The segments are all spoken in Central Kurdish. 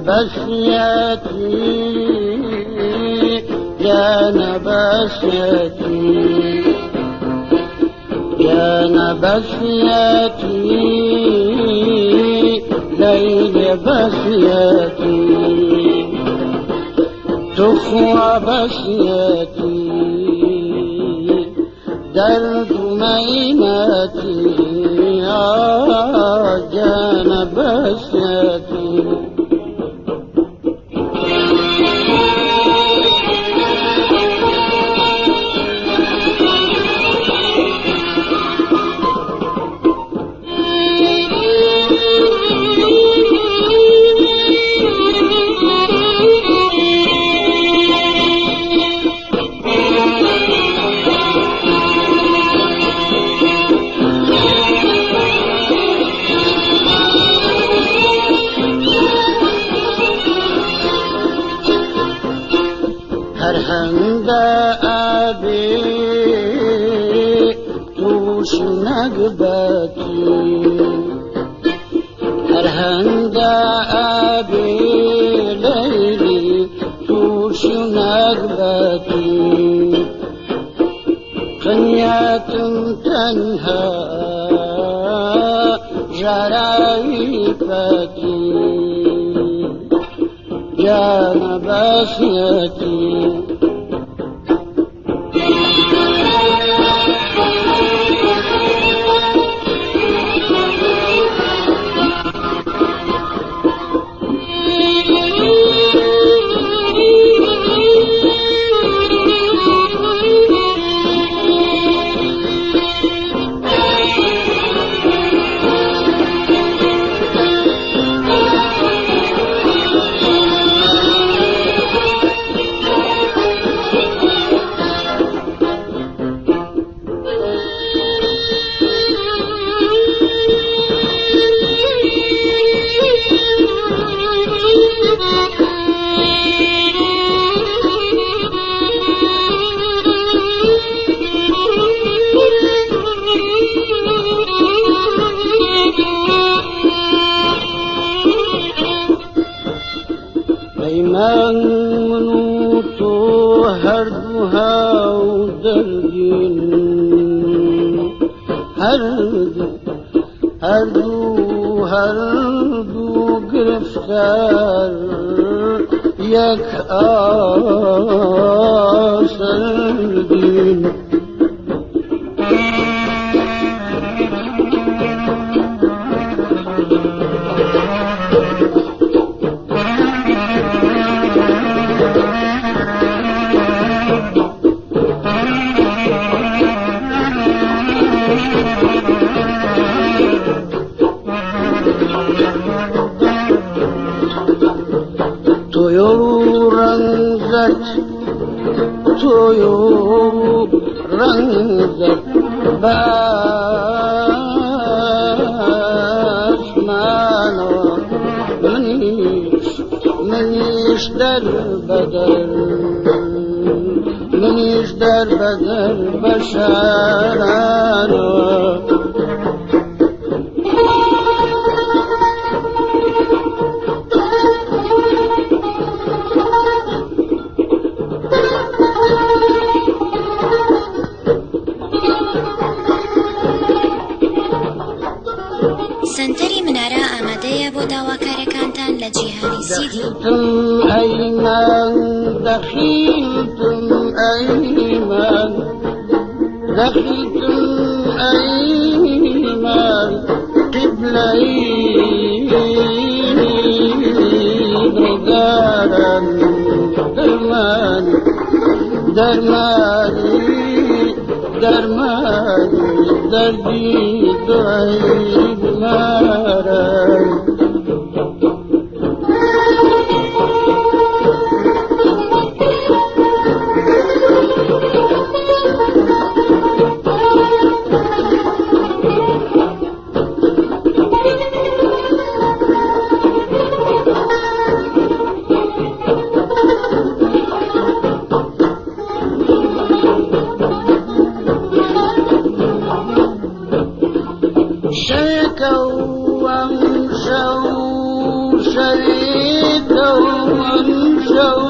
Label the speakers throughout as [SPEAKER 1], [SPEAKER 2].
[SPEAKER 1] بەسیەتی گیانە بەسیەتی گیانە بەسیەتی لەیلێ بەسیەتی توخوا بەسیەتی دەرد و مەینەتی گیانە بەسیەتی. هەر هەندە ئەبێ تووش نەگبەتی هەر هەندە ئەبێ لەیلی تووش نەگبەتی قنیاتم تەنها ژاراوی پەتی گیانە بەسیەتی. پەیمان من و تۆ هەردوو هاو دەردین هەردوو هەردوو هەردوو گرفتار یەک ئاسەردین. تۆیۆڵ و ڕەنگزەرد تۆیۆڵ و ڕەنگزەرد بە ئاسمانەوە منیش منیش دەربەدەر منیش دەربەدەر بە شارانەوە.
[SPEAKER 2] سەنتەری منارە ئامادەیە بۆ داواکارەکانتان لە جیهانی سیدی.
[SPEAKER 1] دەخیلتم ئەیمان دەخیلتم ئەیمان دەخیلتم ئەیمان قیبلەی دڵداران دەرمان دەرمانی دەرمانی دەردی دوای ماران. شەوێکە و ئەم شەو شەوی تۆ. ئەمشەو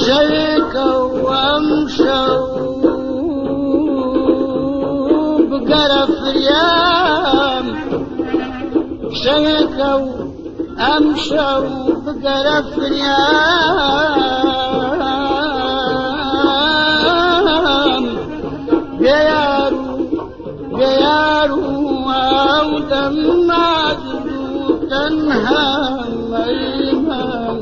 [SPEAKER 1] شەوێکە و ئەمشەو بگەرە فریام شەوێکە و ئەمشەو بگەرە فریام بێیار و بێیار و ئەو دەم ماجد و تەنها مەیمان.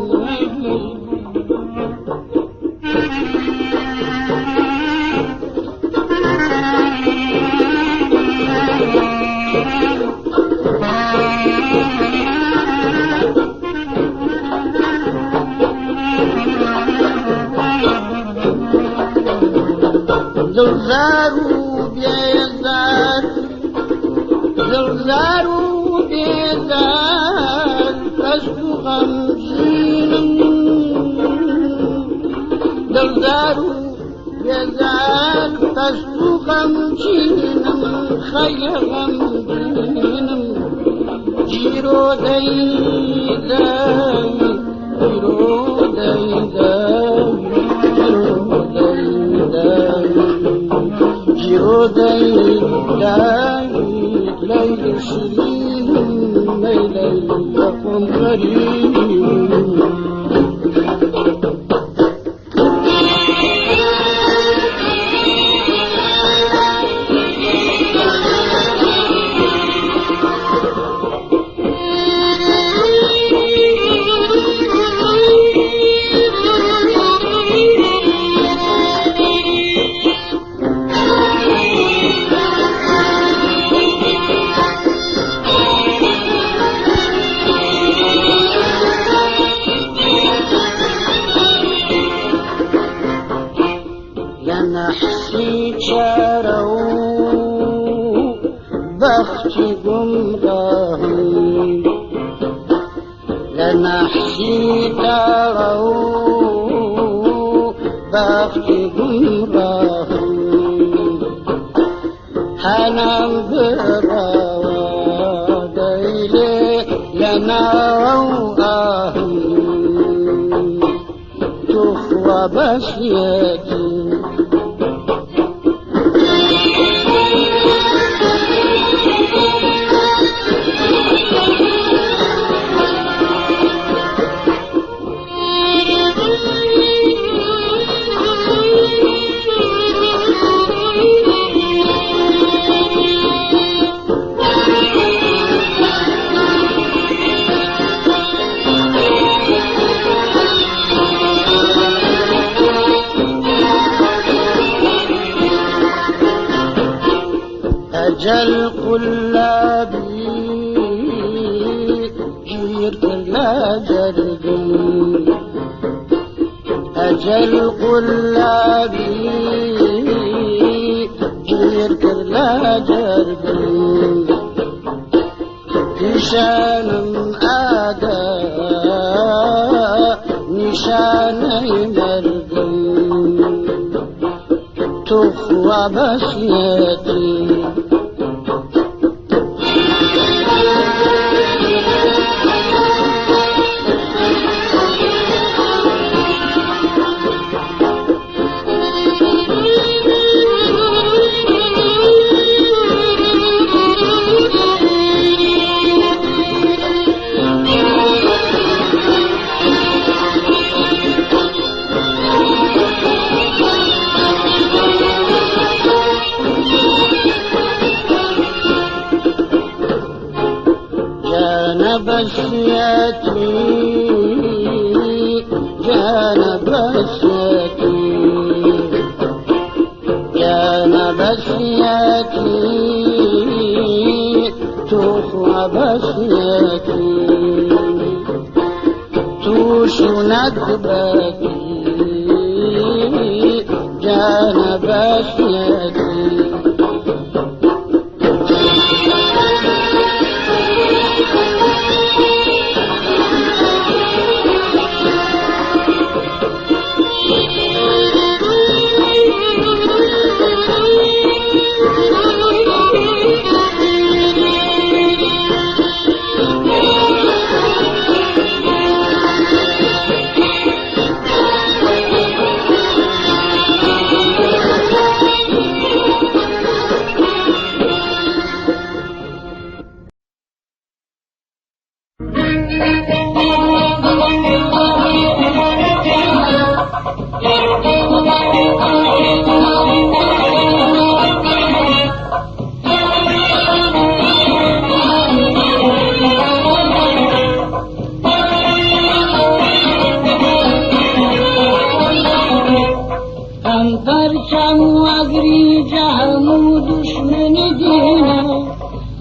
[SPEAKER 1] دڵزار و بێزار دڵزار و بێزار پەست و غەمگینم دڵزار و بێزار پەست و غەمگینم خەیە غەمگینم گیرۆ دەیدەی گیرۆ دەیدەی گیرۆ دەیدەی گیرۆ دەیدەی لەیلی شیرینم لەیلەی لەخۆم غەریبم. لە نەحسی چارە و بەختی گومڕاهم لە نەحسی تارە و بەختی گومڕاهم هەنام بڕاوە دەیلێ لە ناو ئاهم توخوا بەسیەتی. ئەجەل قولابی گیر کرد لە جەرگم ئەجەل قولابی گیر کرد لە جەرگم پیشانم ئادا نیشانەی مەرگم توخوا بەسیەتی. جانا بسيتي جانا بسيتي جانا بسيتي تخوى بسيتي توش نكبتي جانا بسيتي.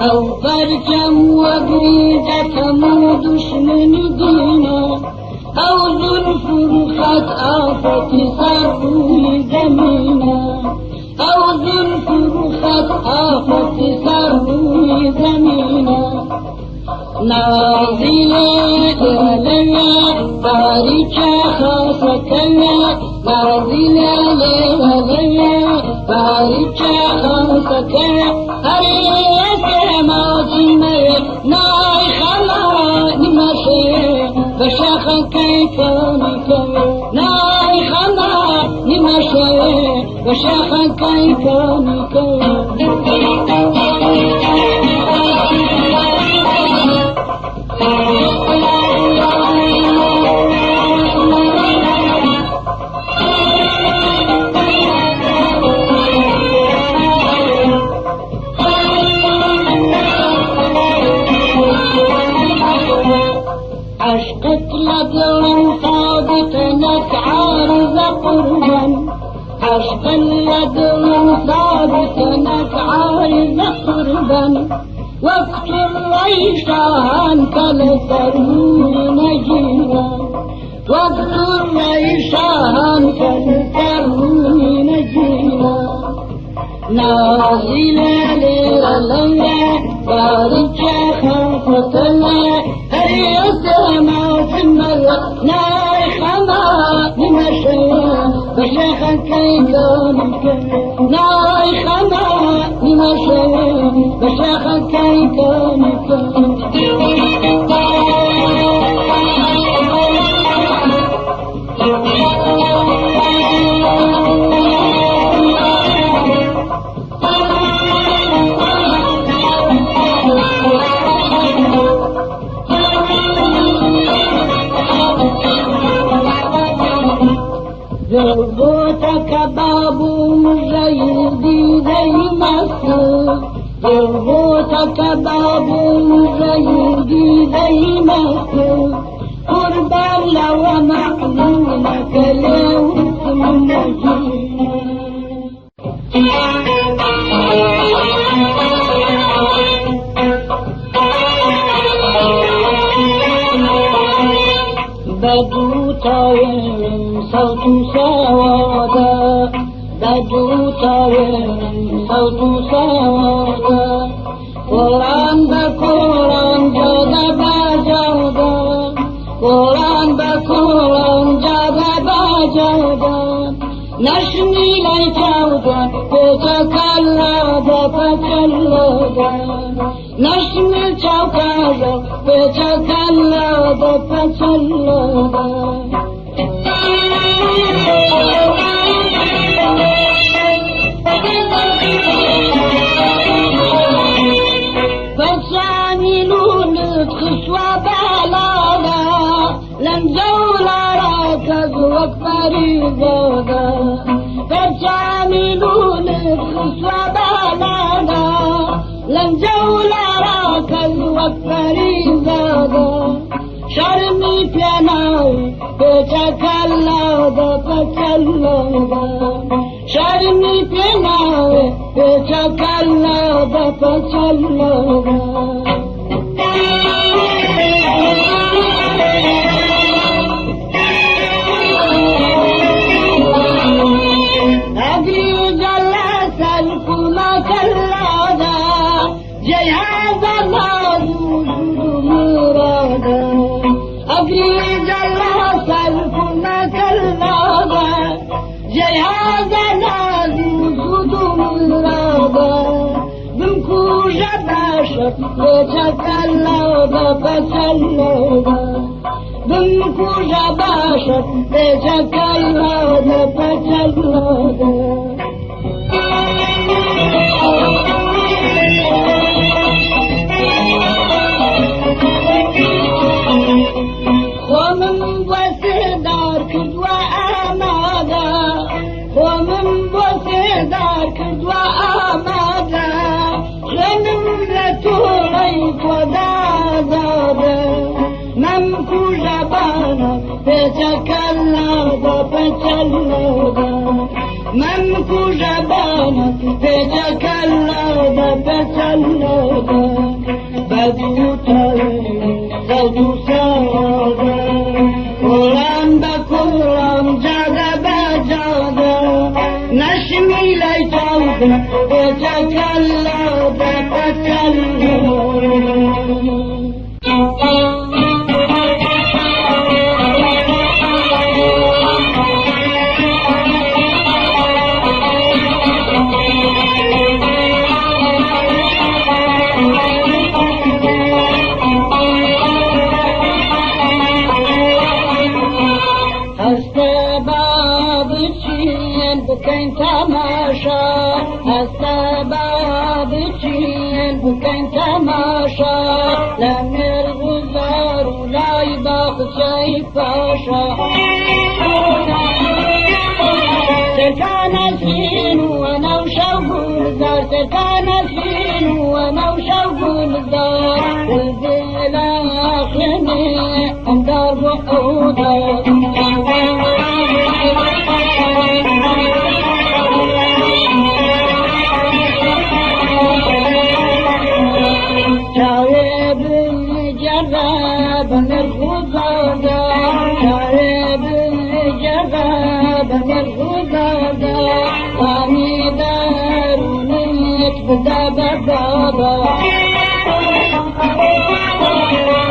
[SPEAKER 1] ئەو پەرچەم وەگری دەکەم و دوشمنی دینە، ئەو زولف و خەت ئافەتی سەر ڕووی زەمینە، ئەو زولف و خەت ئافەتی سەر ڕووی زەمینە. نازیلێ لێرە لەوێ باریکە خاسەکەوێ، نازیلێ لێرە لەوێ باریکە خاسەکەوێ، هەرێ سێ ماچی مەوێ نای خەما نیمەشێ بە شاخەکەی کۆنیکەوێ، نای خەما نیمەشێ بە شاخەکەی کۆنیکەوێ. عشقت لدڵم ثابتە نەک عارضە قوربان، عشق لەدڵم ثابتە نەک عارضە قوربان، وەک توڕەی شاهان کە لەسەر نووری نەگیرا، وەک توڕەی شاهان کە لەسەر نووری نەگیرا. نازیلە لێرە لەوێ باریکە خەفەتەوێ، هەرێ سێ ماچی مەوێ نای خەما نیمەشێ بە شاخەکەی کۆنیکەوێ، نای خەما نیمەشێ بە شاخەکەی کۆنیکەوێ. دڵبۆتە کەباب و مژەی دیدەی مەست، دڵبۆتە کەباب و مژەی دیدەی مەست، قوربان لەوە مەعلومە کە لێوتم نەگیر. بەدوو تاوێن سەوت و سەوادا، بەدوو تاوێن سەوت و سەوادا، کۆڵان بە کۆڵان جادە بە جادە، کۆڵان بە کۆڵان جادە بە جادە، نەشمی لای چاودە پێچەکەلادە پەچەلادە، نەشمی چاوکاژە پێچەکەلادە پەچەلادە. بەچانی لولت خسوە بەلادا، لەم جەولە ڕاکەز وەک پەریزادە، بەچانی لولت خسوە بەلادا، لەم جەولە ڕاکەز وەک پەریزادە، شەرمی پێناوی پێچەکەلادە پەچەلادە، شەرمی پێناوێ پێچەکەلادە پەچەلادە. أدري جلس الكما كلادا جهاز الله مرادا، أدري جلس الكما كلادا جهاز الله مرادا، بمكوجة باشر بيتكلادا پەچەللادا، بمکوژە باشە پێچەکەللادا پەچەللادا. خۆمم بۆ سێدار کردووە ئامادە، خۆمم بۆ سێدار کردووە ئامادە، خوێنم لە تۆڵەی تۆدازادە، مەمکوژە بانە پێچەکەللادا پەچەللادا، مەمکوژە بانە پێچەکەللادا پەچەللادا. لە دووتار سەوت و سازە کۆڵان بە کۆڵان جادە بە جادە نەشمیلەی چاودە بۆتە کەلادە تەکەللە. هەستە با بچین بکەین تەماشا، هەستە با بچین بکەین تەماشا لە مێرگوزار و لای باخچەی پاشا. سەرکانە سین و وەنەوشە و گوڵزار، سەرکانە سین و وەنەوشە و گوڵزار، دڵ خوێنێ ئەندار بۆ ئەودار. چاوێ بجەڕە بە نرخ و زاردا، چاوێ بجەڕە بە نرخ و زاردا، خامی دەروونت بدە بە بابا.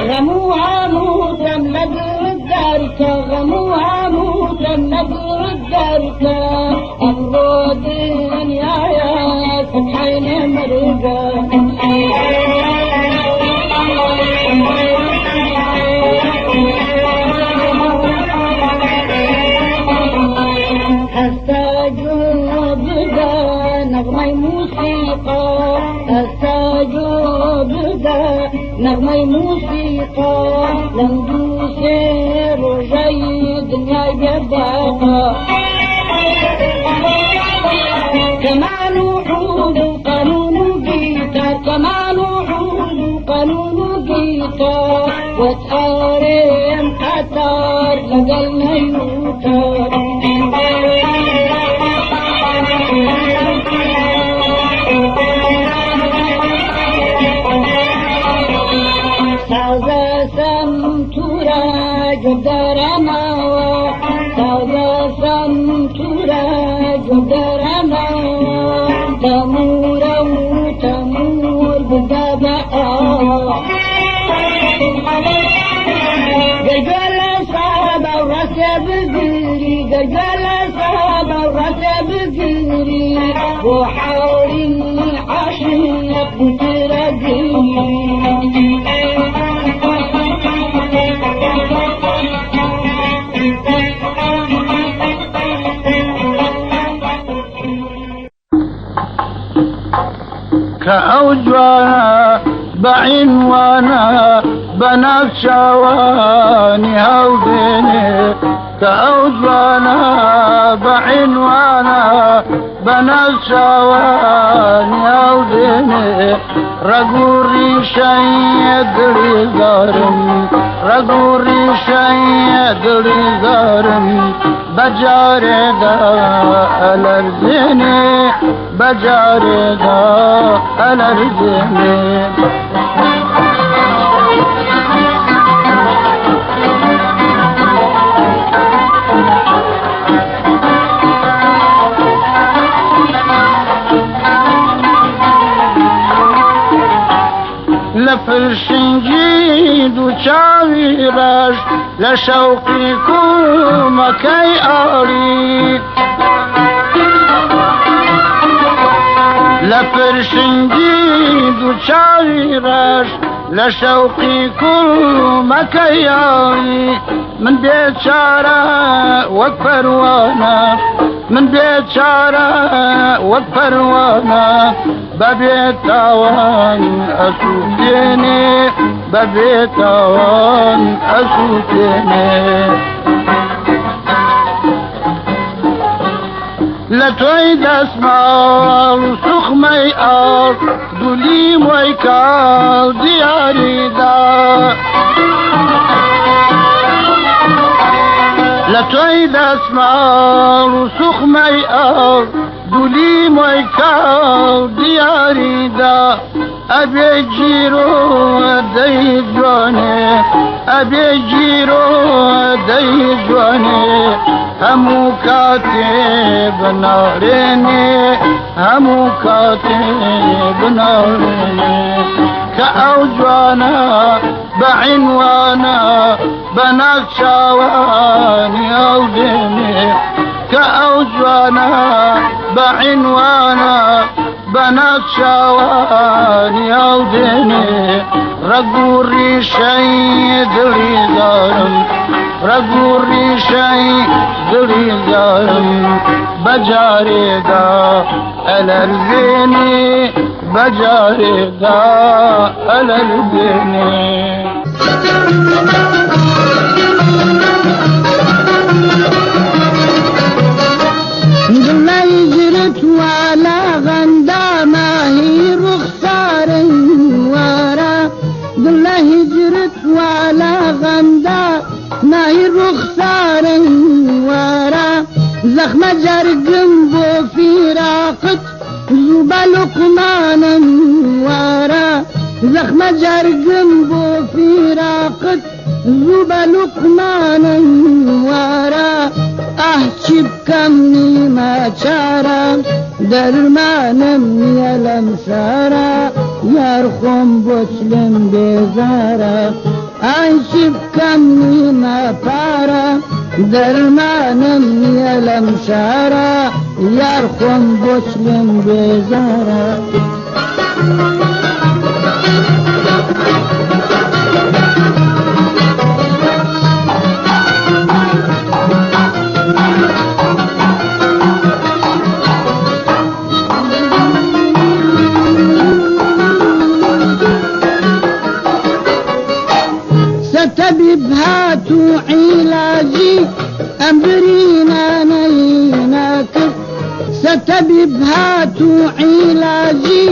[SPEAKER 1] غەم و هەمووتم لە دڵت دەرکە، غەم و هەمووتم لە دڵت دەرکە، ئەمڕۆ دنیایە فتحی نەمرگە. هەستە گوێ بدە نەغمەی موسیقا، هەستە گوێ بدە نەغمەی موسیقا، لەم دوو سێ ڕۆژەی دنیای بێباقا. کەمان و عود و قانون و گیتار، کەمان و عود و قانون و گیتار، وەتئارێم قەتار لەگەڵ نەیوتار. سازە سەمتورە گوێدەرەمەوە، سازە سەمتورە گوێدەرەمەوە، تەمورە و تەمور بدە بە ئاوا. گەرگوێ لە سابە و ڕاستێ بگری، گەرگوێ لە سابە و ڕاستێ بگری، بۆ حاڵی عاشق بوترە گری.
[SPEAKER 3] کە ئەو جوانە بە عینوانە بە ناوچاوانی هەڵدێنێ، کە ئەو جوانە بە عینوانە بە ناوچاوانی هەڵدێنێ، ڕەگ و ڕیشەی دڵی زارم، ڕەگ و ڕیشەی دڵی زارم بەجارێدا ئەلەرزێنێ، بەجارێدا ئەلەرزێنێ. لە فرشنگی دوو چاوی ڕەش، لە شەوقی کومەکەی ئاڵی، لە فرشنگی دوو چاوی ڕەش، لە شەوقی کومەکەی ئاڵی، من بێچارە وەک پەروانە، من بێچارە وەک پەروانە، بەبێتاوان ئەسووتێنێ، بەبێتاوان ئەسووتێنێ. لە تۆی دەسماڵ و سوخمەی ئاڵ دولی مۆی کاڵ دیاریدا، لە تۆی دەسماڵ و سوخمەی ئاڵ دولی مۆی کاڵ دیاریدا. ئەبێ گیرۆ دەی جوانێ، ئەبێ گیرۆ دەی جوانێ، هەموو کاتێ بنارێنێ، هەموو کاتێ بنارێنێ. کە ئەو جوانە بە عینوانە بە ناچاوانی ئەو دێنێ، کە ئەو جوانە بە عینوانە بە ناچاوانی ئەو دێنێ. ڕەگ و ڕیشەی دڵی زارم، ڕەگ و ڕیشەی دڵی زارم بەجارێدا ئەلەرزێنێ، بەجارێدا ئەلەرزێنێ.
[SPEAKER 1] دڵی جرت ولا غەندا ماهی ڕوخسارن وارە، دڵە هجرت ولا غەندا ماهی ڕوخسارن وارە. زەخمە جەرگم بۆ فیراقت زوو بە لوقمانم وارە، زەخمە جەرگم بۆ فیراقت زوو بە لوقمانم وارە. ئاه چی بکەم نیمە چارە، دەرمانم نییە لەم شارە، یار خۆم بۆچلم بێزارە. ئای چی بکەم نیمە پارە، دەرمانم نییە لەم شارە، یار خۆم بۆچلم بێزارە. ستبيب هاتو علاجي أمبرينا نيناك، ستبيب هاتو علاجي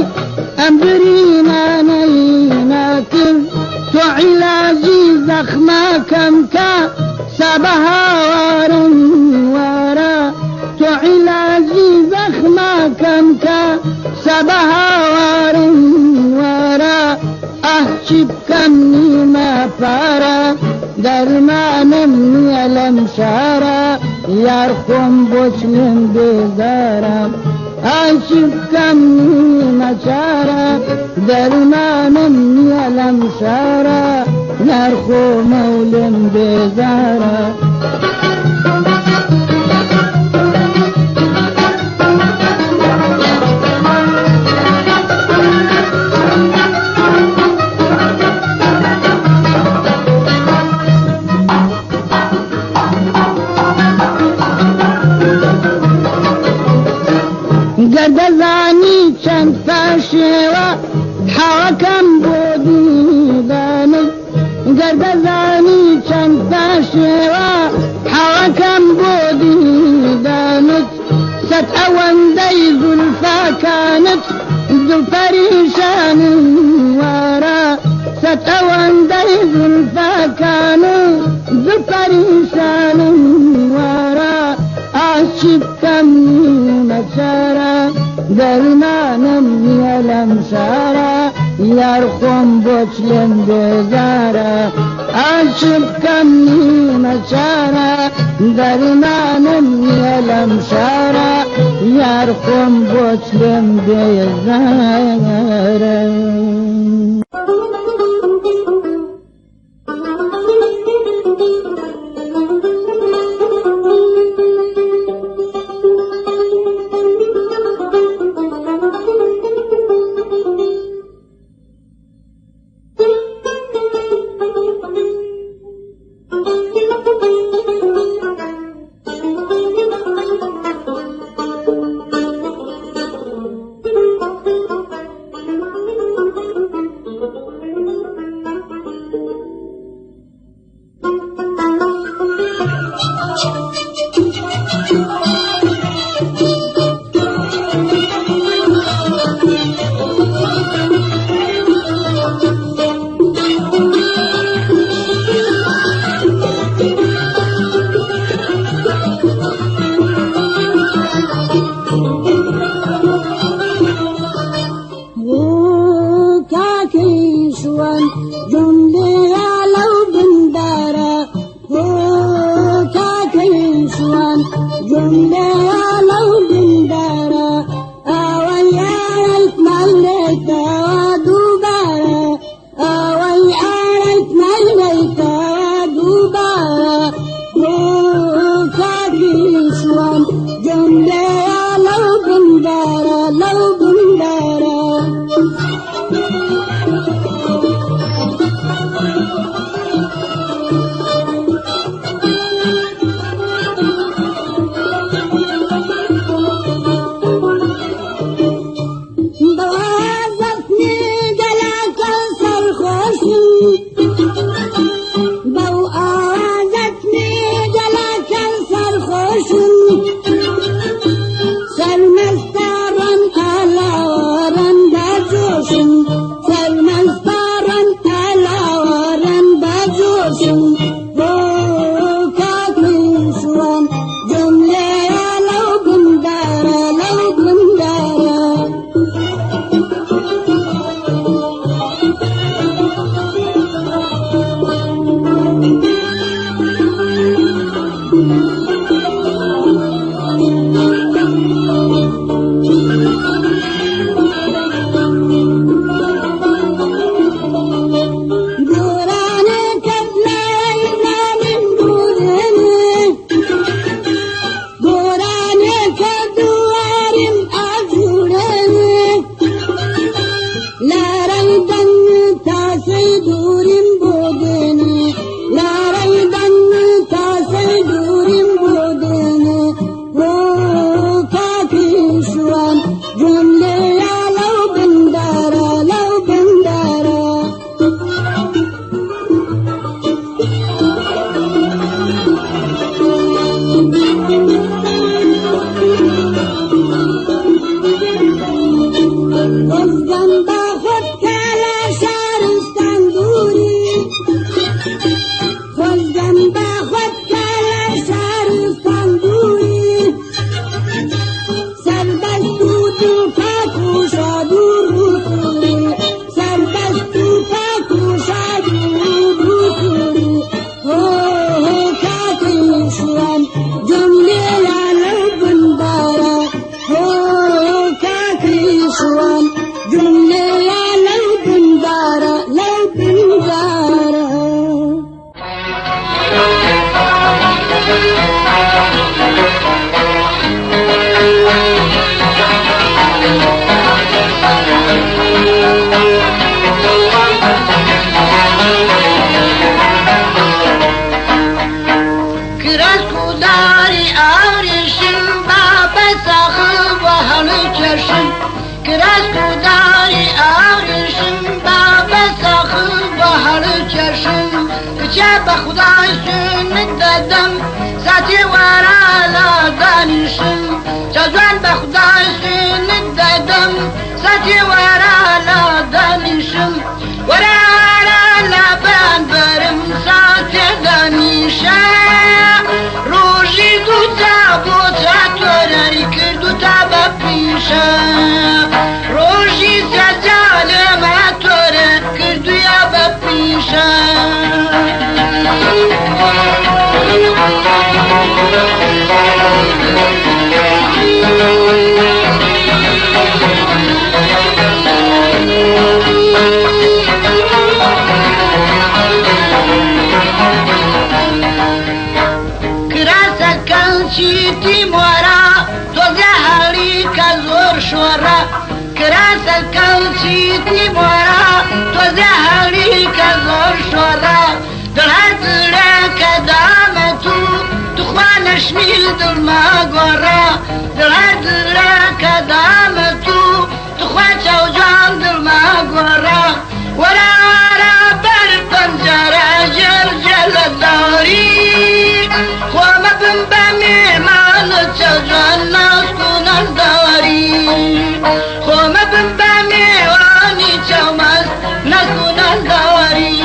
[SPEAKER 1] أمبرينا نيناك، تو علاجي زخما كمكا سبها وارن وارا، تو علاجي زخما كمكا سبها وارن وارا. ئاه چی بکەم نیمە پارە، دەرمانم نییە لەم شارە، یار خۆم بۆچلم بێزارە. ئای چی بکەم نیمە چارە، دەرمانم نییە لەم شارە، یار خۆمەولم بێزارە. گەردەزانی چەند پاشێوە حاوەکەم بۆ دیدانم، گەردەزانی چەند پاشێوە حاوەکەم بۆ دیدانت، سەد ئەوەندەی زولفاکانت دڵ پەریشانم وارە، سەد ئەوەندەی زولفاکانت دڵ پەریشانم وارە. ئاه چی بکەم نیمە چارە، دەرمانم نییە لەم شارە، یار خۆم بۆچلم بێزارە. ئاه چی بکەم نیمە چارە، دەرمانم نییە لەم شارە، یار خۆم بۆچلم بێزارە. شوان جملەیە لەو بندارە بۆ کاکەی شوان جملەیە لەو بندارە ئەوەی ئارەیتمان لێتەوە دووبارە ئەوەی ئارەیتمان لێتەوە دووبارە بۆ کاکی شوان جملەیە لەو بندارە لەو بندارە. بەوازەتنی گەلەکە سەرخۆشم بەو ئاوازەتنی گەلەکە سەرخۆشم سەرمەستاران ئالاواران بەجۆشم سەرمەستاران ئالاواران بەجۆشم بۆ کاکی شوان جملەیە لەو بندارە لەو بندارە. گۆرانێکت لای نامن بورێنێ گۆرانێکە دووارم ئاجورێنێ لارەی دەنگ تاسەی دووریم بۆ دێنێ لارەی دەنگ تاسەی دووریم بۆ دێنێ بۆ کاکی شوان جملەیە لەو بندارە لەو بندارە. خۆزگەم بە خۆت کە لە شارستان دووری خۆزگەم بە خۆت کە لە شارستان دووری سەربەست و دووپاک و شاد و ڕووسووری سەربەست و پاک و شاد و ڕووسووری هۆ هۆ کاکی شوان جملەیە لەو بندارە هۆ کاکی شوان جملەیە لەو بندارە لەو بندارە.
[SPEAKER 3] کراس کوداری ئاوریشم با بەساخ بۆ هەڵکێشم کراس کوداری ئاوریشم با بەساخ بۆ هەڵکێشم کچە بە خودای سنت دەدەم ساتی وەرا لە دانیشم چاجوان بە خودای سنت دەدەم ساتی وەرا لە دانیشم وەرا وەرا لە بان بەرم ساتێ دانیشە ڕۆژی دوو تا بۆ چاتۆرەری کرد و تا بە پیشە ڕۆژی سەجا لێمە تۆرە کردویا بە پیشە. کراسەکەم چیتی مۆرا تۆزە هەڵی کە زۆر شۆڕە کراسەکەم چیتی مۆرا تۆزە هەڵی کە زۆر شۆڕە دڵ هەر دڵێکە دامە تو توخوا نەشمی دڵما گۆڕە دڵ هەر دڵێکە دامە تو توخوا چاوجوان دڵما گۆڕە وەرە وەرە بەر پەنجەرە ژێر جێلە داری خۆمە بم بە مێمانە چاوجوان ناسک و نازداری خۆمە بم بە مێوانی چاومەست ناسک و نازداری.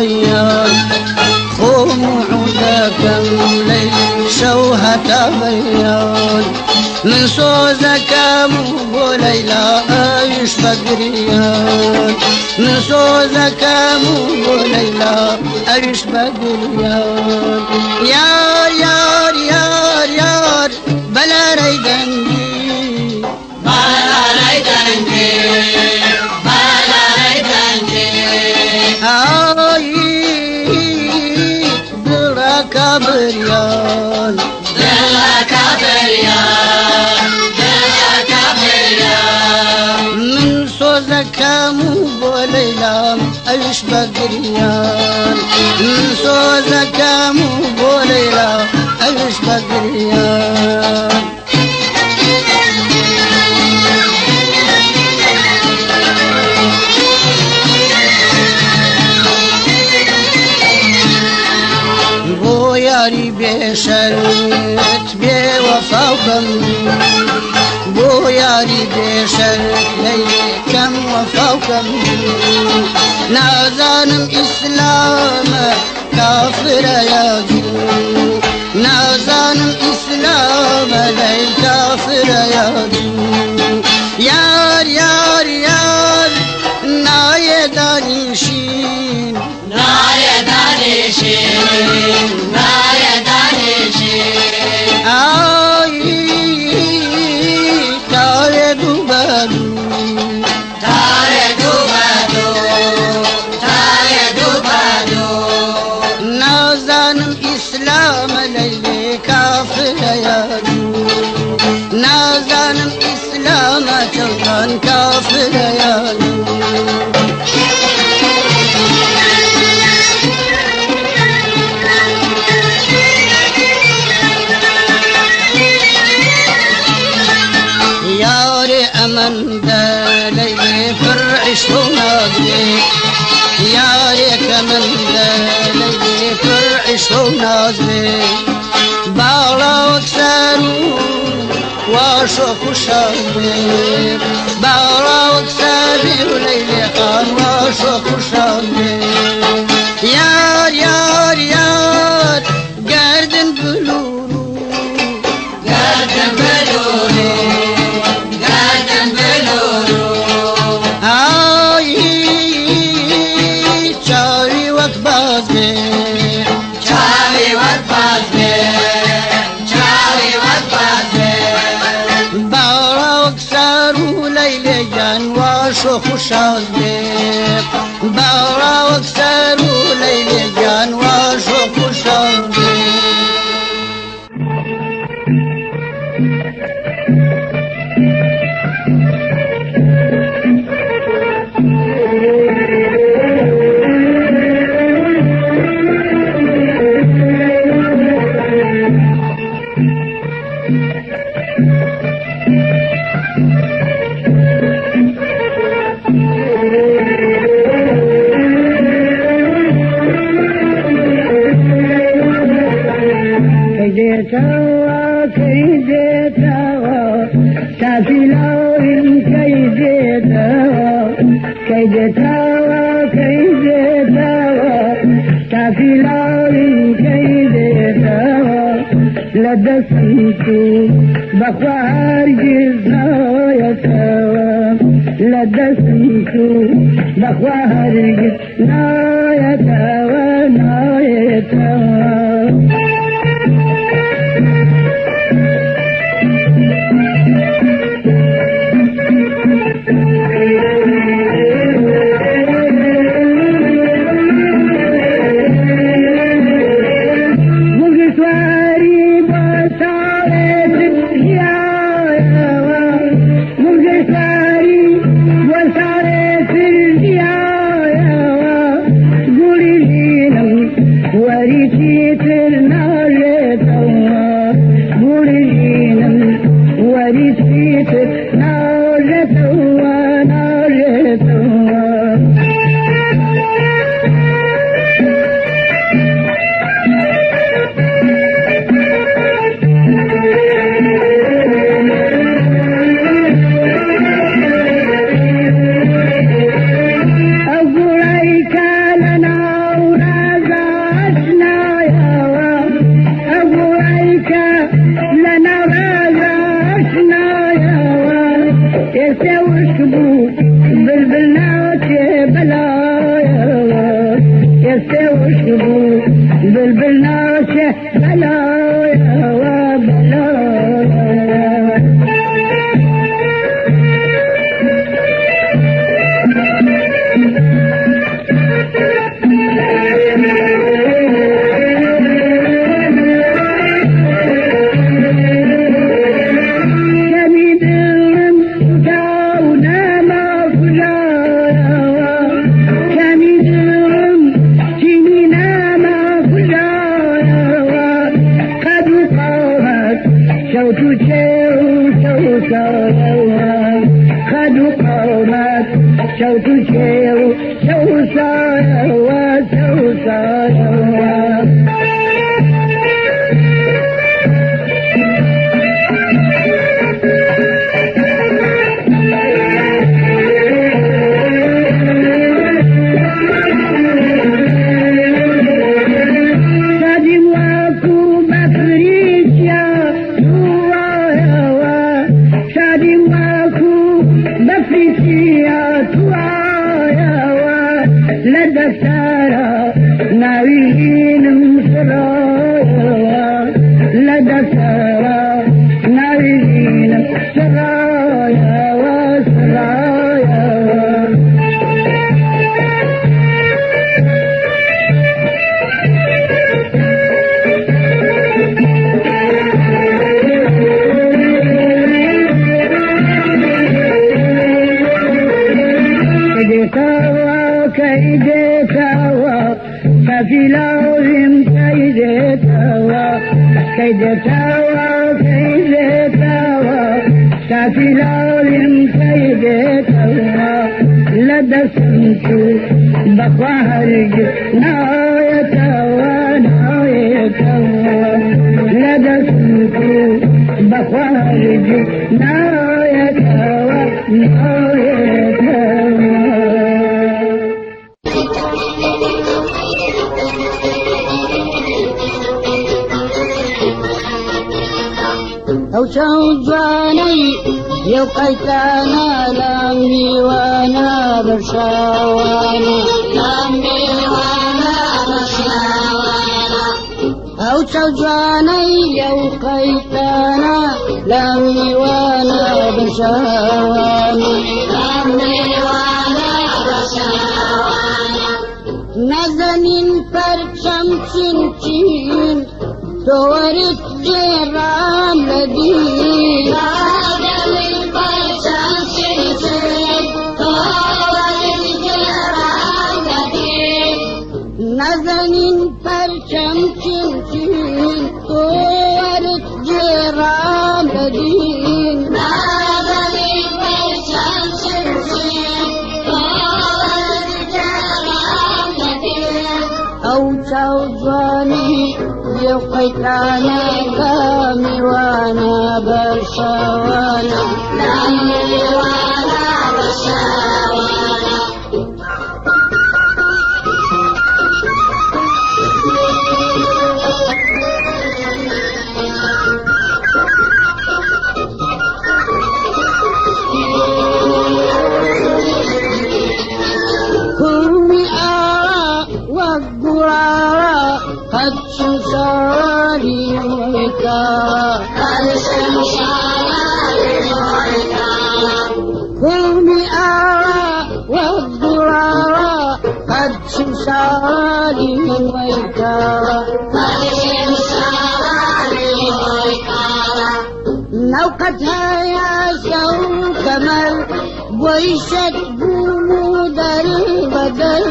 [SPEAKER 3] بەیان خۆم و عودەکەم لەیلی شەو هەتا بەیان من سۆزەکەم و بۆ لەیلا ئەویش بەگریان من سۆزەکەم و بۆ لەیلا ئەویش بەگریان یار یار یار یار بەلارەی دەنگی
[SPEAKER 4] بەلارەی دەنگی بەلارەی دەنگی
[SPEAKER 3] ئای دڵەکە بریان
[SPEAKER 4] دڵەکە بریان دڵەکە بریان
[SPEAKER 3] من سۆزەکەم و بۆ لەیلام ئەویش بەگریان من سۆزەکەم و بۆ لەیلا ئەویش بەگریان بۆ یاری بێشەرت بێوەفاوکەم بۆ یاری بێشەرت لەیکەم وەفاوکەم نازانم ئیسلامە کافرە یا جوو نازانم ئیسلامە لەی کافرە یا جوو یار یار یار نایە دانیشین
[SPEAKER 4] نایە دانیشین نایە دانیشین
[SPEAKER 3] ئای تارێ دوو بە دوو
[SPEAKER 4] تارێ دوو بە دوو تارێ دوو بە دوو
[SPEAKER 3] نازانم ئیسلامە لەیلێ کافرە یا دوو نازانم ئیسلامە چەوتان کافرە یا دوو یارێ ئەمەندە لەیلێ پڕ عیشق و نازێ یارێ کەمەندە لەیلێ پڕ عیشق و نازێ باڵا وەک سەر و واشۆ خوشاوێ باڵا وەک سەری و لەیلێ خان واشۆ خوشاوێ یار یار یار گەردن بلوور
[SPEAKER 4] گەردن بلوورو گەردن بلوورو
[SPEAKER 3] ئای چاوی وەک باز بێ
[SPEAKER 4] چاوی وەک باز بێ چاوی وەک باز بێ
[SPEAKER 3] باڵا وەک سەر و لەیلێ گیان واشۆ خوشاز بێ باڵا وەک سەر و لەیلێ گیان واشۆ خوشاز بێ
[SPEAKER 1] کەی دێتەوە کەی دێتەوە تافیلاوین کەی دێتەوە کەی دێتەوە کەی دێتەوە تافیلاوین کەی دێتەوە لە دەستی تو بەخوا هەرگیز نایەتەوە لە دەستی تو بەخوا هەرگیز نایەتەوە نایەتەوە. مرغ سواری بۆ ساڵێتر ژیایەوە مرغ سواری بۆ ساڵێتر ژیایەوە گوڵی ژینم وەری چیتر بوو بلبل ناچێ بەلایەوە ئێستێ وشک بوو بلبل ناچێ بەلایەوە بەلایەوە. کەمی دڵم سوتا و نەما کوژایەوە کەمی دڵم چینی نەما کوژایەوە قەد و قامەت چەوت و چێو چەوسایەوە قەد و قامەت چەوت و چێو چەوسایەوە چەوسایەوە. شادیم وەکو بەفری چیا توایەوە شادیم وەکو بەفری چیا توایەوە لە دەفتەرە ناوی ژینم سڕایەوە لە دەفتەرە ناوی ژینم سڕایەوە سڕایەوە. كيدتوا كيدتوا ففي كيدتوا كيدتوا كيدتوا ففي كيدتوا لدسمت بخوارج نايتوا نايتوا لدسمت بخوارج نايتوا نايتوا.
[SPEAKER 3] ئەو چاو جوانەی یەو قەیتانە لام میوانە بەرشاوانە ئەو چاو جوانەی یەو قەیتانە لام میوانە بەرشاوانە نازەنین پەرچەم چین چین تۆوەرت گێڕام لە دین نازەنین پەرچەم چین چین تۆوەرت گێڕام لە دین ئەو چاو جوانی یەو قەیتانە کامیوانە بەرشەوانە کوڕمی ئاوا وەک گوڵاوە قەد شمشاری وەکاوە کوڕمی ئاوا وەک گوڵاوە قەد شمشاری وەکاوە نەوقەت هەیە شەو کەمەر بۆیشت بووم و دەر بەدەر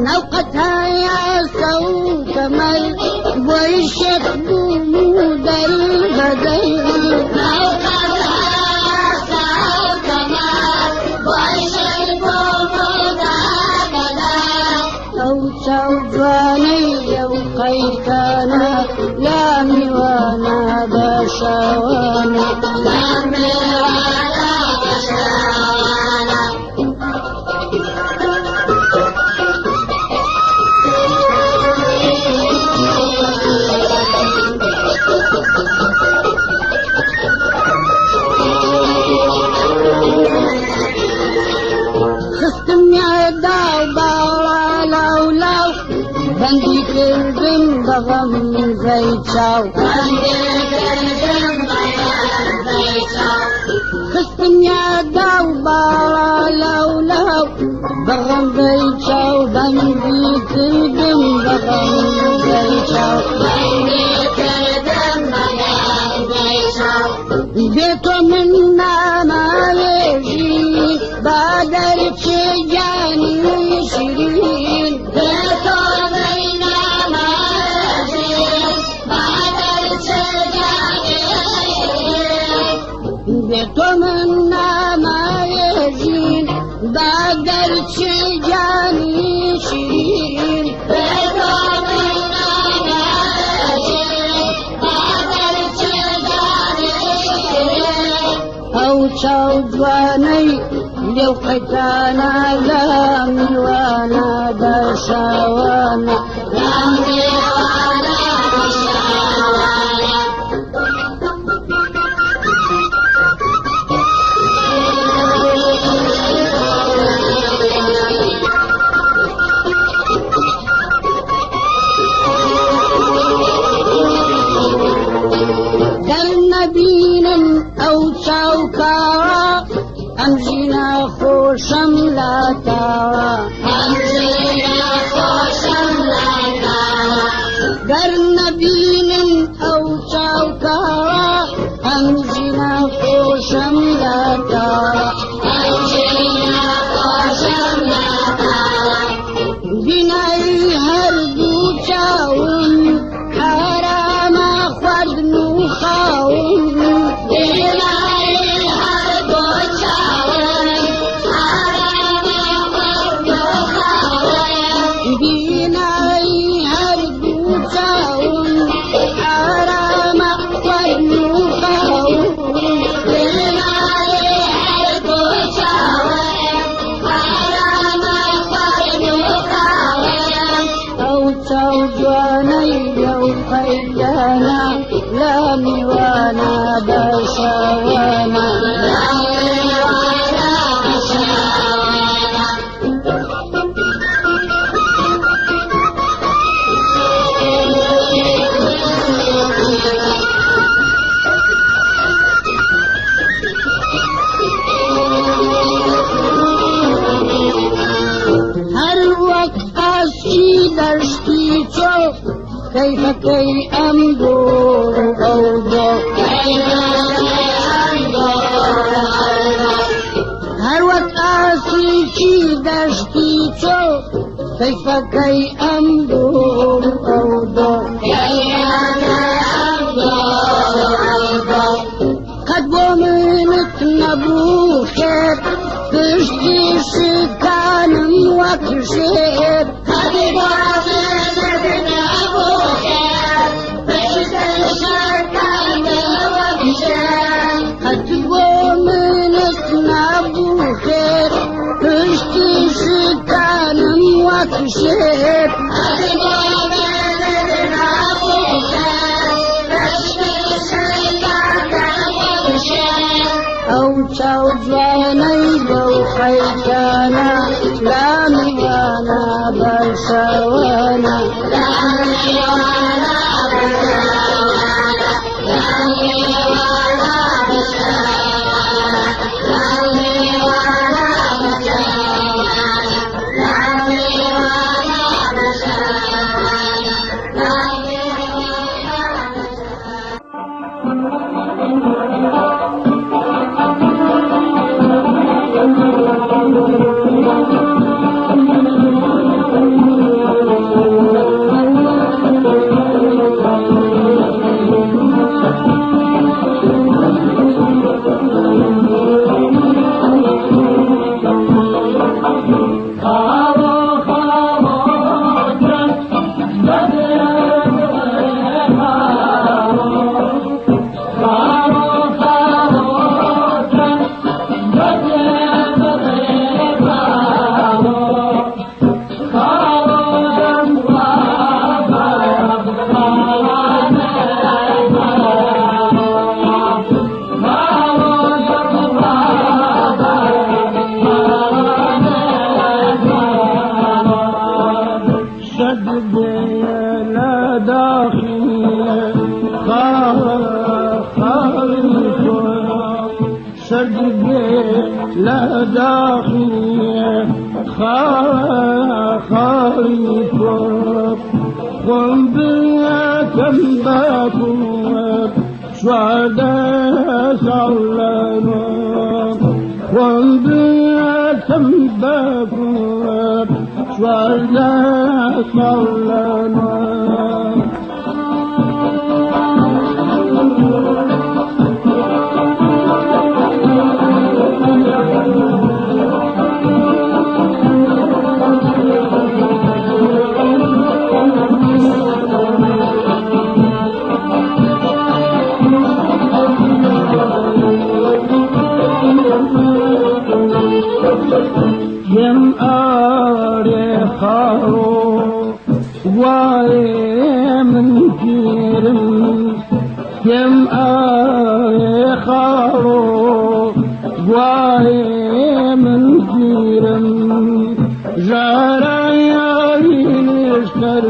[SPEAKER 3] نەوقەت هەیە شەو کەمەر بۆیشت بووم و دەر بەدەر ئەو چاو جوانەی ئەو قەیتانە لا میوانە بەشەوانە بەغەمزەی چاو. خستنیا داو باڵا لاو لاو، بەغەمزەی چاو بەندی کردم بەغەمزەی چاو. بێ تۆ من ناماوێژی، با دەرچێ گیانی شیرین. بێ تۆ من ناماوێژی، با دەرچێ گیانی شیرین. بێ تۆ من ناماوێژین، با دەرچێ گیانی شیرین. بێ تۆ من ناماوێژین، با دەرچێ گیانی شیرین. ئەو چاو جوانەی لێو قەیتانە، لە میوانە بەشاوانە. لە میوانە بەشاوانە. دەرنەبینن ئەو چاوکاوە، ئەم ژینە خۆشەم لاتاوە. ئەم ژینە خۆشەم لاتاوە. دەرنەبینن ئەو چاوکاوە، ئەم ژینە خۆشەم لاتاوە. ئەم ژینە خۆشەم لاتاوە. بینایی هەردوو چاوم حرامە خواردن و خاوم. بینایی هەردوو چاوم حرامە خواردن و خاوم. بینایی هەردوو چاوم حرامە خواردن و خاوم. بینایی هەردوو چاوم حرامە خواردن و خاوم. ئەو چاو جوانەی لەو قەیتانە، لە میوانە بەشاوانە. لە میوانە بەشاوانە. هەر وەک ئاسکی دەشتی چۆ، کەیفەکەی ئەم دۆر و ئەو دۆ. کەیفەکەی ئەم دۆر و ئەو دۆ. هەر وەک ئاسکی دەشتی چۆ، کەیفەکەی ئەم دۆر و ئەو دۆ. کەیفەکەی ئەم دۆر و ئەو دۆ. قەت بۆ منت نەبوو خێر، پشتی شکانم وەک شێر. قەت بۆ منت نەبوو خێر، پشتی شکانم وەک شێر. قەت بۆ منت نەبوو خێر، پشتی شکانم وەک شێر. قەت بۆ منت نەبوو خێر، پشتی شکانم وەک شێر. ئەو چاو جوانەی بەو قەیتانە، لە میوانە بەشەوانە. لە میوانە بەشەوانە. لە میوانە بەشەوانە. لە میوانە بەشەوانە. لە میوانە بەشەوانە. لە میوانە بەشەوانە.
[SPEAKER 5] خاڵی تۆ سەرد بێ لە داخی خاڵی تۆ خۆم بکەم بە کوڕ 14 ساڵ لەنۆ خۆم بکەم بە کوڕ 14 ساڵ لەنۆ. پێم ئارێ خاڵۆ وایێ من پیرم، پێم ئارێ خاڵۆ وایێ من پیرم، ژارایاری نیشتەر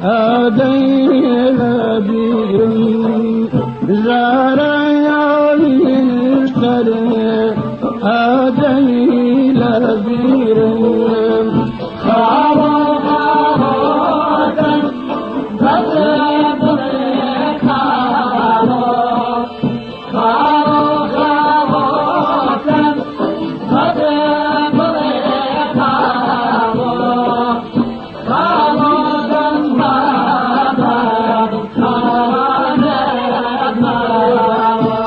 [SPEAKER 5] ئادەی لە بیرم، ژارایاری نیشتەر ئادەی لە بیرم. خاڵۆ خاڵۆتم بەدڵێ خاڵۆ، خاڵۆ خاڵۆتم بەدڵێ خاڵۆ، خاڵۆتم بابا خاڵانت ماوە،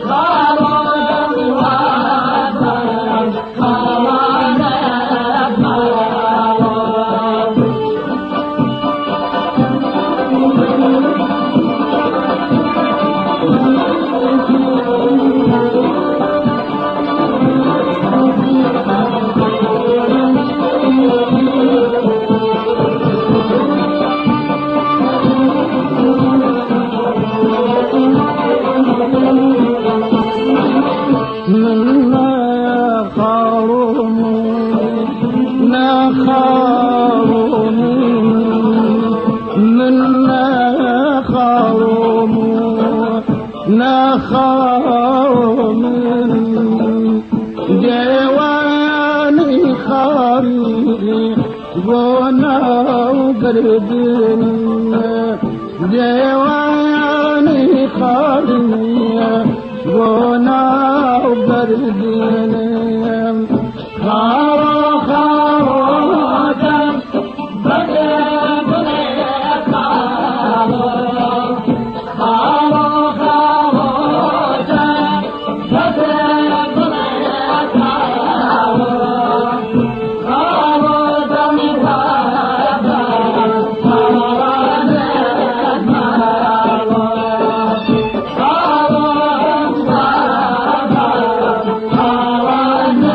[SPEAKER 5] خاڵۆتم بابا خاڵانت ماوە. من ناخاڵۆم ناخاڵۆم، من ناخاڵۆم ناخاڵۆم، دێوانی خاڵی بۆ ناو بردن، دێوانی خاڵی بۆ ناو بردن. خاڵۆ خاڵۆتم بەدڵێ خاڵۆ، خاڵۆ خاڵۆتم بەدڵێ خاڵۆ، خاڵۆتم بابا خاڵانت ماوە، خاڵۆم بابا خاڵانت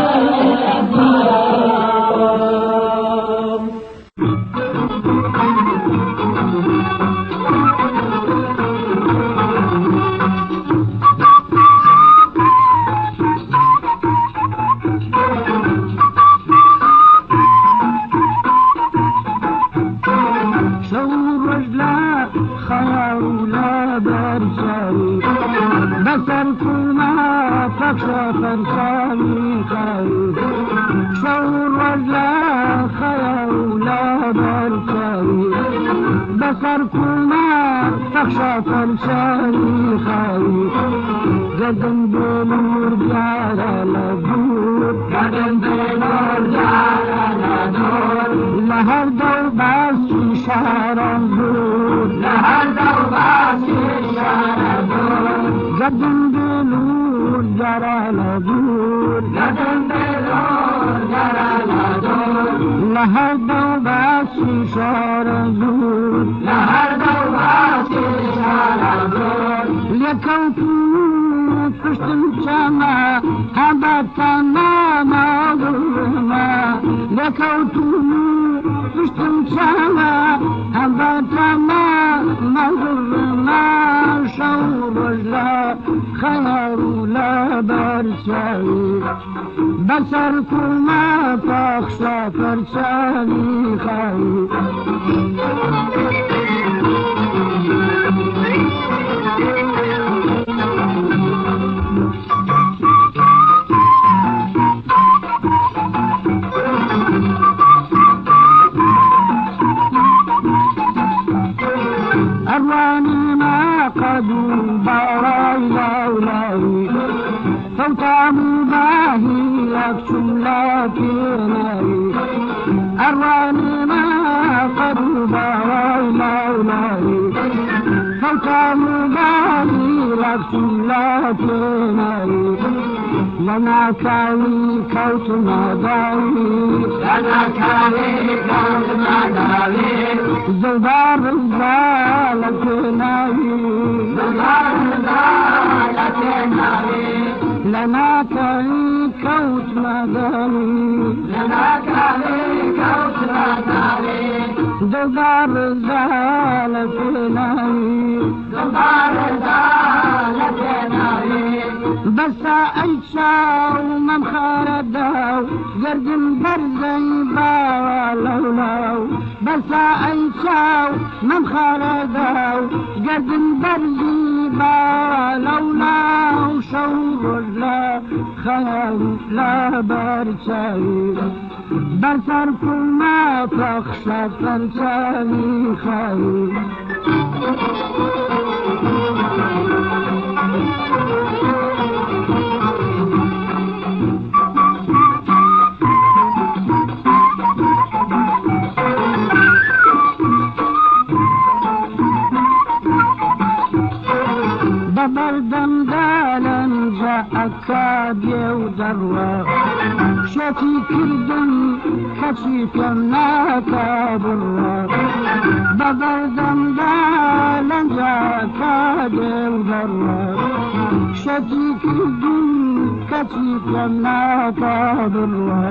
[SPEAKER 5] ماوە. شەو ڕۆژ لە خەیاڵ و لە بەرچاوی بەسەر کوما پەخشە فەرچاوی خاوی، شەو ڕۆژ لە خەیاڵ و لە بەرچاوی بەسەر کوما پەخشە فەرچاوی خاوی، گەردن بێلور دیارە لە دوور، گەردن بێلور دیارە لە دوور، لە هەر دەو باسی شارم دوور، لە هەر دەو باسی شارم دوور، گەردن بێلور دیارە لە دوور، گەردن بێلور دیارە لە دوور، لە هەر دەو باسی شارم دوور، لە هەر دەو باسی شارم دوور. لێکەوت پشتم چەمە هەبەتەمە ماڵمە، لێکەوت پشتم چەمە هەبەتەمە ماڵمە، شەو ڕۆژ لە خەیاڵ و لە بەرچاوی بەسەر کوما پەخشە پەرچاوی خاوی. ئەڕوانی ماقەد و باڵای لاولاوی فەوتام و باهی لەک چوم لە پێناوی ئەڕوانی ماقەد و باڵای لاولاوی فەوتام و باهی لەک چوم لە پێناوی لە ناکاوی کەوتمە داوی لە ناکاوی کەوتمە داوی زڵدار ڕزا لە پێناوی زڵدار ڕزا لە پێناوی لە ناکاوی کەوتمە داوی لە ناکاوی کەوتمە داوی دڵدار ڕزا لە پێناوی دڵدار ڕزا لە پێناوی بەسە ئەی چاو مەم خارە داو گەردن بەرزەی باوە لەولاو بەسە ئەی چاو مەم خارە داو گەردن بەرزی باوە لەولاو شەو ڕۆژ لە خەیاڵ لە بەرچاوی بەسەر کوڵما پەخشە پەرچاوی خاوی. بە بەردەم دالەنجە ئەکا دێ و دەڕوا شەتی کردم کەچی پێم ناکا بڕوا بە بەردەم دالەنجە ئەکا دێ و دەڕوا شەتی کردم کەچی پێم ناکا بڕوا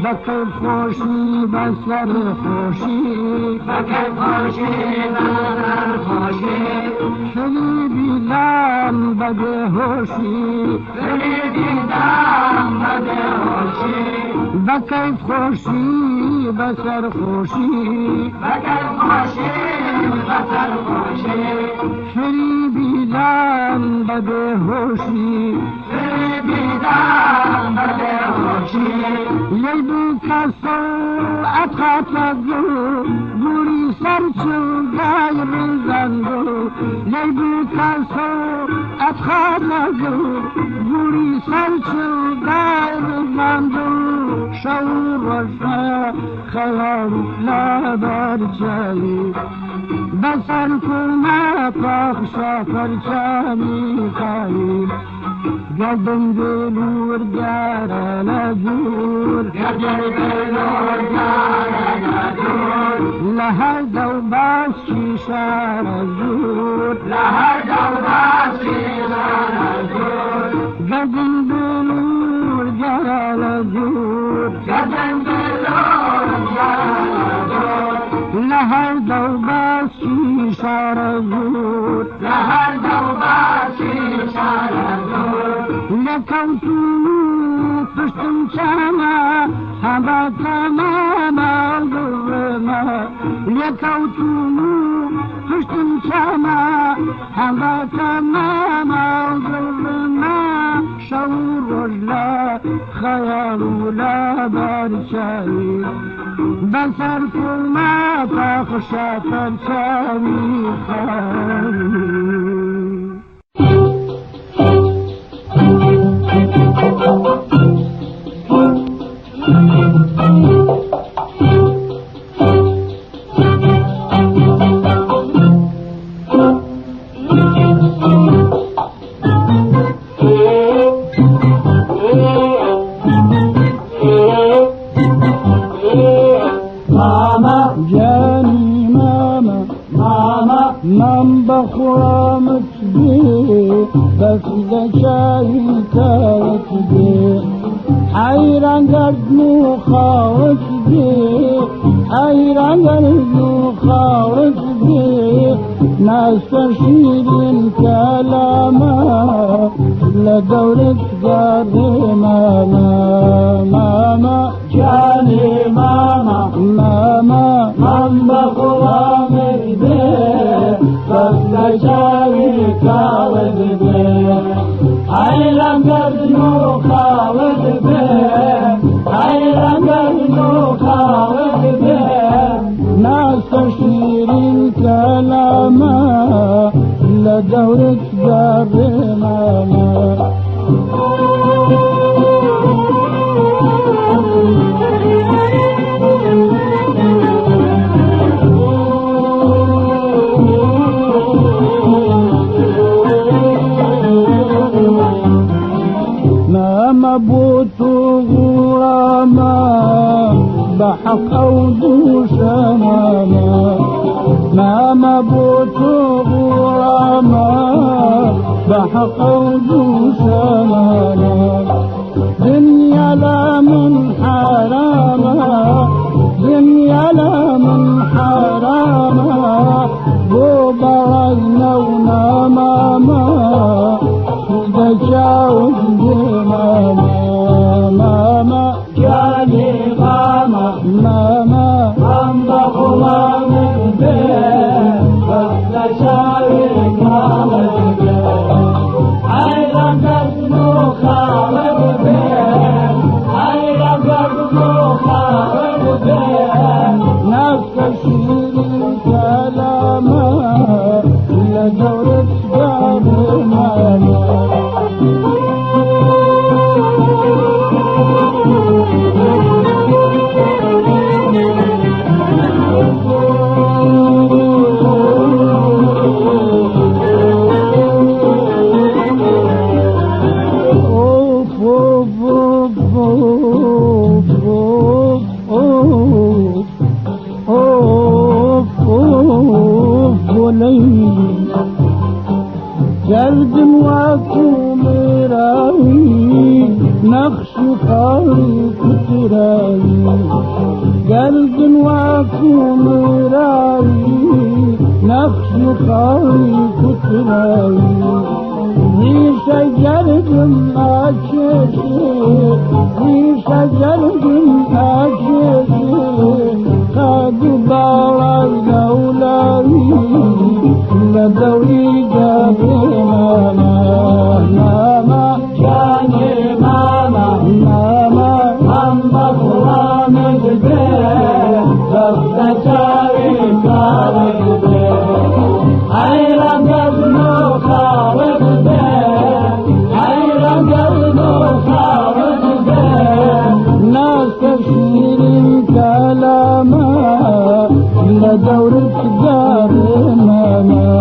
[SPEAKER 5] بە کەیف خۆشی بەسەر خۆشی بە کەیف خۆشی بەسەر خۆشی فریبی دام بە بێهۆشی فریبی دام بە بێهۆشی بە کەیف خۆشی بەسەر خۆشی بە کەیف خۆشی بەسەر خۆشی فریبی دام بە بێهۆشی فریبی دام بە بێهۆشی لێی بوو کەسە ئەتخاتە گوڵ گوری سەر چڵگای ڕزاندۆ لێی بوو کەسە ئەتخاتە گوڵ گوری سەر چڵگای ڕزاندۆ شەو ڕۆژە خەیاڵ لە بەرچاوی بەسەر کوڵما پەخشە پەرچاوی خاوی گەردن بلور دیارە لە دوور گەردن بلور دیارە لە دوور لە هەر دەو باسی شارە زوور لە هەر دەو باسی شارە زوور گەردن بلور دیارە لە دوور گەردن بلور دیارە لە دوور لە هەر دەو باسی شارە زوور لە هەر دەو باسی شارە زوور لە کەوتوم پشتم چامە هەبە تەمامە گوڕمە لە کەوتوم پشتم چامە هەبە تەمامە گوڕمە شەو ڕۆژ لە خەیاڵ و لە بەرچاوی بەسەر کوڵما پەخشە پەرچاوی خاوی.
[SPEAKER 6] ماما جانی ماما ماما من بەخوامت بێ بەس لە چاوی کاوت بێ حەیران گەردن و خاوت بێ حەیران گەردن و خاوت بێ ناستە شیرین کەلامە لە دەورت گەڕێ ماما ماما جانی ماما ماما من بەخوامت بێ بەس لە چاوی کاوت بێ حەیران گەردن و خاوت بێ حەیران گەردن و خاوت بێ ناستە شیرین کەلامە ماما لە دەورت دابێ ماما. ماما بۆ تۆ غوڵامە بە حەق ئەو دوو شەمامە، مامە بۆ تۆ غوڵامە بە حەق ئەو دوو شەمامە. دنیا لا من حرامە، دنیا لا من حرامە، بۆ بەڕەز نەونامامە دەچاوت بێ ماما. ماما
[SPEAKER 4] گیانی ماما،
[SPEAKER 6] ماما
[SPEAKER 4] ئەم بە غوڵامت بێ، بەس لە چاوی کاڵت بێ، حەیران دەستم و خاڵت بێ، حەیران دەستم و خاڵت بێ.
[SPEAKER 6] ناسکە شیرین کەلامە لە دەورت دابێ ماما. أوف أوف أوف أوف أوف أوف أوف وليلي جلد وكومراوي نقش خالي كتراوي، جلد وكومراوي نقش خالي كتراوي، ریشە گەردم ئاکێشێ، ریشە گەردم ئاکێشێ، قەد و باڵای لەولاوی لە دەوری دابێ ماما. ماما
[SPEAKER 4] گیانی ماما،
[SPEAKER 6] ماما
[SPEAKER 4] ئەم بە غوڵامت بێ، بەس لە چاوی کاڵت بێ، حەیران دەستم و خاڵت بێ، حەیران دەستم و خاڵت بێ.
[SPEAKER 6] ناسکە شیرین کەلامە لە دەورت دابێ ماما.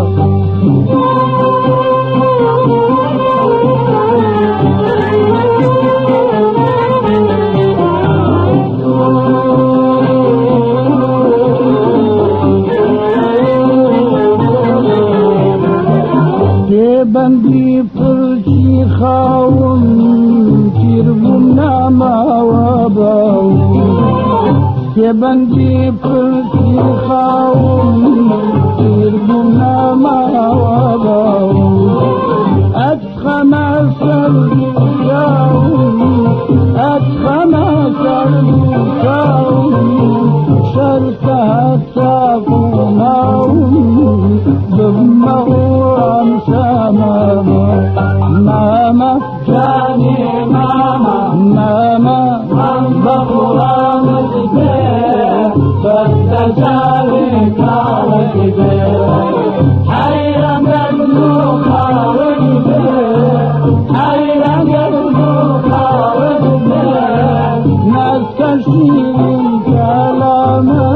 [SPEAKER 6] پێبەندی پرچی خاوم تیر بووم ناماوە باوم، پێبەندی پرچی خاوم تیر بووم ناماوە باوم، ئەتخەمە سەر دووچاوم، ئەتخەمە سەر دووچاوم، شەرتە هەتا قوماوم ببمە غوڵام شەمامە. ماما
[SPEAKER 4] گیانی ماما،
[SPEAKER 6] ماما
[SPEAKER 4] ئەم بە غوڵامت بێ، بەس لە چاوی کاڵت بێ، حەیران دەستم و خاڵت بێ، حەیران دەستم و خاڵت بێ.
[SPEAKER 6] ناسکە شیرین کەلامە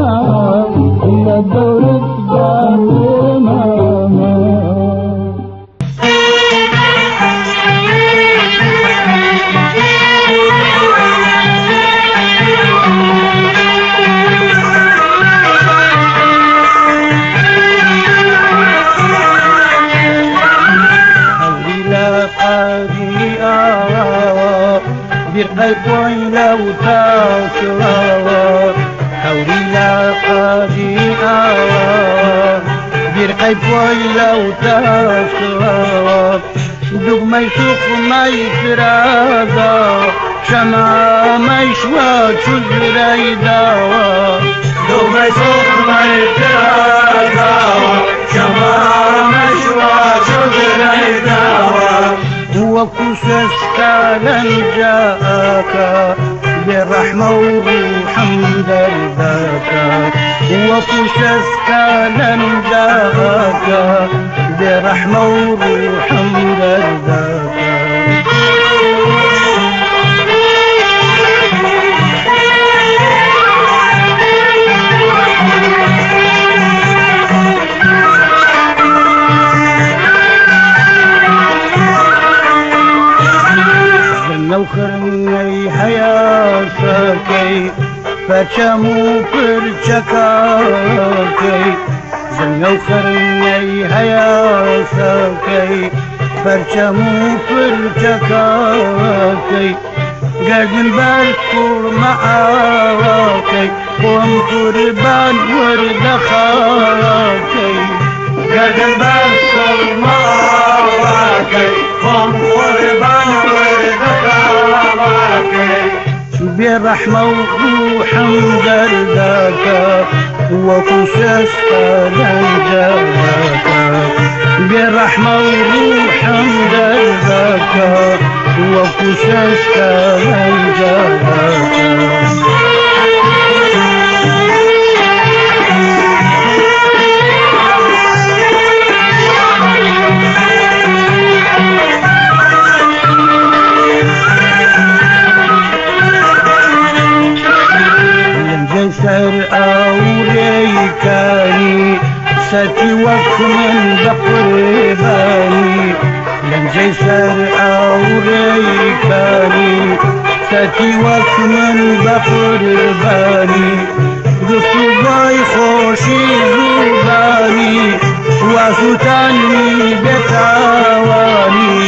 [SPEAKER 6] لە دەورت دابێ ماما.
[SPEAKER 3] هەوری لە قادی ئاواوە بیرقەی بۆی لەو تاوسڵاوە، هەوری لە قادی ئاواوە بیرقەی بۆی لەو تاوسڵاوە، دوگمەی سوخمەی ترازا شەمامەی شوە چوزرەی داوە،
[SPEAKER 4] دوگمەی سوخمەی ترازاوە شەمامەی شوە چوزرەی داوە.
[SPEAKER 3] وەکو سێسکالەن جاکە بێڕەحمە و ڕوحم دەرداکە، وەکو سێسکالەن جاکە دەرداکە، بێڕەحمە و ڕوحم دەرداکە. لەو خرنەی هەیاسەکەی پەچەم و پرچەکەکەی، زەنگە و خرنەی هەیاسەکەی پەرچەم و پرچەکەکەی، گردن بەر کوڵمە ئاواکەی خۆم قوربان وردەخاکەی،
[SPEAKER 4] گردن بەر کوڵمە ئاواکەی خۆم قوربان وردەخاکەی.
[SPEAKER 3] بێڕەحمە و ڕوحم دەرداکە وەکو سێستا لەنجەکە، بێڕەحمە و ڕوحم دەرداکە وەکو سێستا لەنجەکە. سەر ئاورێیکانی سەتی وەک من بە قوربانی، لەنجەی سەر ئاورێیکانی سەتی وەک من بە قوربانی، گفتوگۆی خۆشی زوبانی واسووتانی بێتاوانی،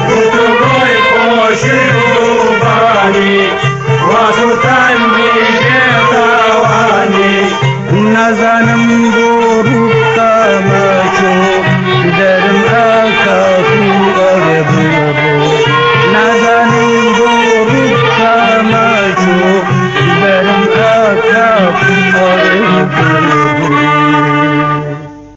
[SPEAKER 4] گفتوگۆی خۆشی زوبانی واسووتانی بێتاوانی.
[SPEAKER 3] نازانم بۆ ڕووبکەمەچۆ دەرم ئەکات و ئەرێ بڕۆ، نازانم بۆ ڕووبکەمەچۆ دەرم ئەکات و